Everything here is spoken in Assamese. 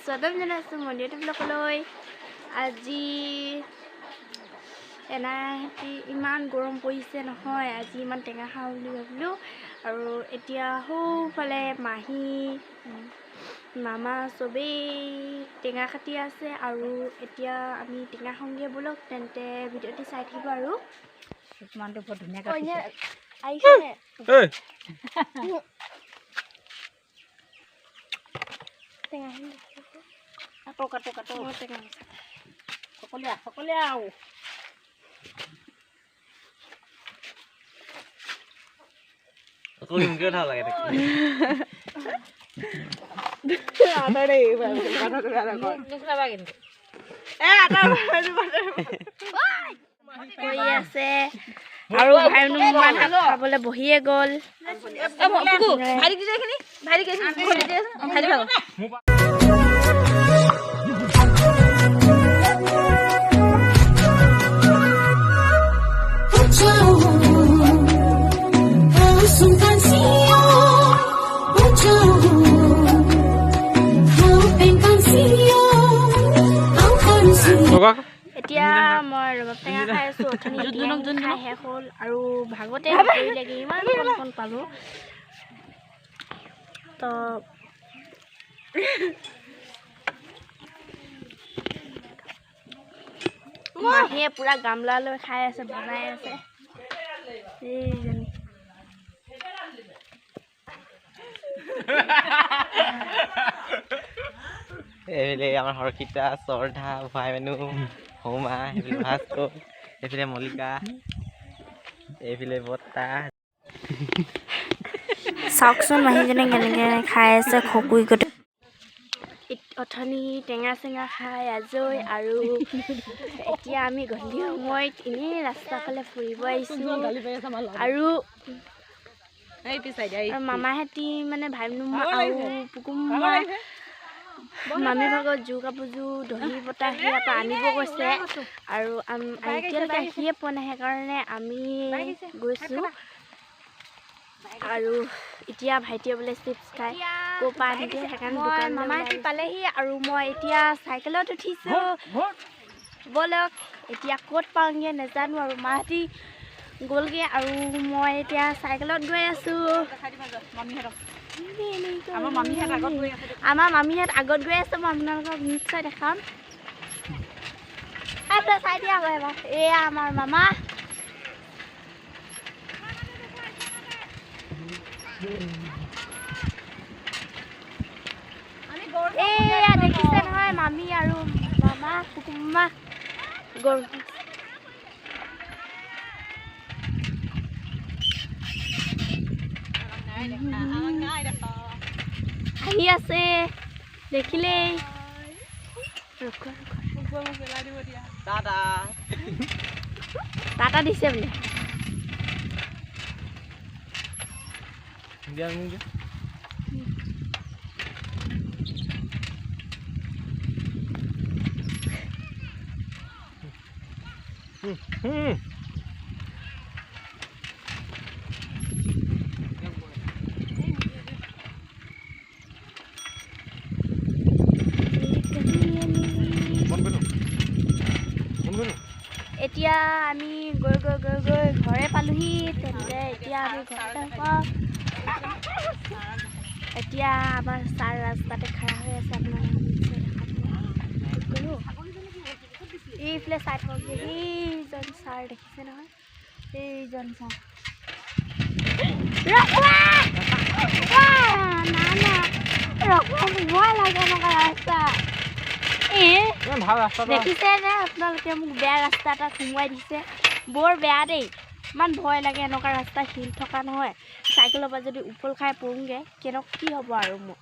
স্বাগতম জনাইছোঁ মন্দিৰটো ব্লগলৈ। আজি এনাইহঁতি ইমান গৰম পৰিছে নহয়, আজি ইমান টেঙা খাওঁ বুলি ভাবিলোঁ। আৰু এতিয়া সৌফালে মাহী মামা চবেই টেঙা কাটি আছে আৰু এতিয়া আমি টেঙা খাওঁগৈ। ব'লক তেন্তে, ভিডিঅ'টো চাই থাকিব। আৰু মানুহটো বৰ ধুনীয়া কাটিছে। আহিছে। টেঙাখিনি। কাটো কাটো কাটো। টেঙা। সকলোৱে সকলোৱে আৰু কিয় ভাল লাগে? নুশুনাবা কিন্তু। কৰি আছে আৰু ভাই খাবলৈ বহিয়ে গ'ল। ভাইটিক দি এইখিনি, ভাইটিক এইখিনি দি। ভাইটি ভাগৰ। এতিয়া মই ৰবাব টেঙা খাই আছোঁ। অথনি খাই শেষ হ'ল আৰু ভাগতে লাগি ইমান কণ কণ পালোঁ। তো মাহীয়ে পূৰা গামলা লৈ খাই আছে, বনাই আছে এইজনী। এইফালে আমাৰ হৰ্ষিতা, শ্ৰদ্ধা, ভাই মানুহ, সৌমা, সেইফালে ভাস্কৰ, এইফালে মল্লিকা, এইফালে বৰ্তা। চাওকচোন মাহীজনে কেনেকৈ খাই আছে খকুই গোটেই। অথনি টেঙা চেঙা খাই আজৰি আৰু এতিয়া আমি গধূলি সময়ত এনেই ৰাস্তাৰ ফালে ফুৰিব আহিছোঁ। আৰু মামাহেঁতি মানে ভাই আৰু পুকুমা মামী ভাগৰ জোৰ কাপোৰযোৰ দহি বতা সেয়াৰ পৰা আনিব গৈছে আৰু এতিয়ালৈকে আহিয়ে পোৱা নাই, সেইকাৰণে আমি গৈছোঁ। আৰু এতিয়া ভাইটিয়ে বোলে চিপছ খায়, ক'ৰ পৰা আনি দিয়ে, সেইকাৰণে দোকান মামাহঁতি পালেহি আৰু মই এতিয়া চাইকেলত উঠিছোঁ। ব'লক, এতিয়া ক'ত পাওঁগৈ নাজানো। আৰু মাহঁতি গ'লগৈ আৰু মই এতিয়া চাইকেলত গৈ আছোঁ। আমাৰ মামীহঁত আগত গৈ আছে, মই আপোনালোকক নিশ্চয় দেখাম। চাই দিয়া আকৌ এবাৰ। এয়া আমাৰ মামা। এয়া দেখিছে নহয়, মামী আৰু মামা, কুকুমা গৰু। আহি আছে, দেখিলেই। টাটা দিছে বোলে। এতিয়া আমি গৈ গৈ গৈ গৈ ঘৰে পালোহি। তেন্তে এতিয়া আমি ঘৰতে পাওঁ। এতিয়া আমাৰ ছাৰ ৰাস্তাতে খাৰা হৈ আছে, আপোনালোকক নিশ্চয় দেখাব। এইফালে চাই থাকক, সেইজন ছাৰ দেখিছে নহয়, এইজন ছাৰ। না না, ভয় লাগে এনেকুৱা ৰাস্তা। দেখিছে নে আপোনালোকে? মোক বেয়া ৰাস্তা এটাত সোমোৱাই দিছে, বৰ বেয়া দেই। ইমান ভয় লাগে এনেকুৱা ৰাস্তা, শিল থকা নহয়। চাইকেলৰ পৰা যদি ওপৰ খাই পৰোঁগৈ কেনেকুৱা কি হ'ব? আৰু মোৰ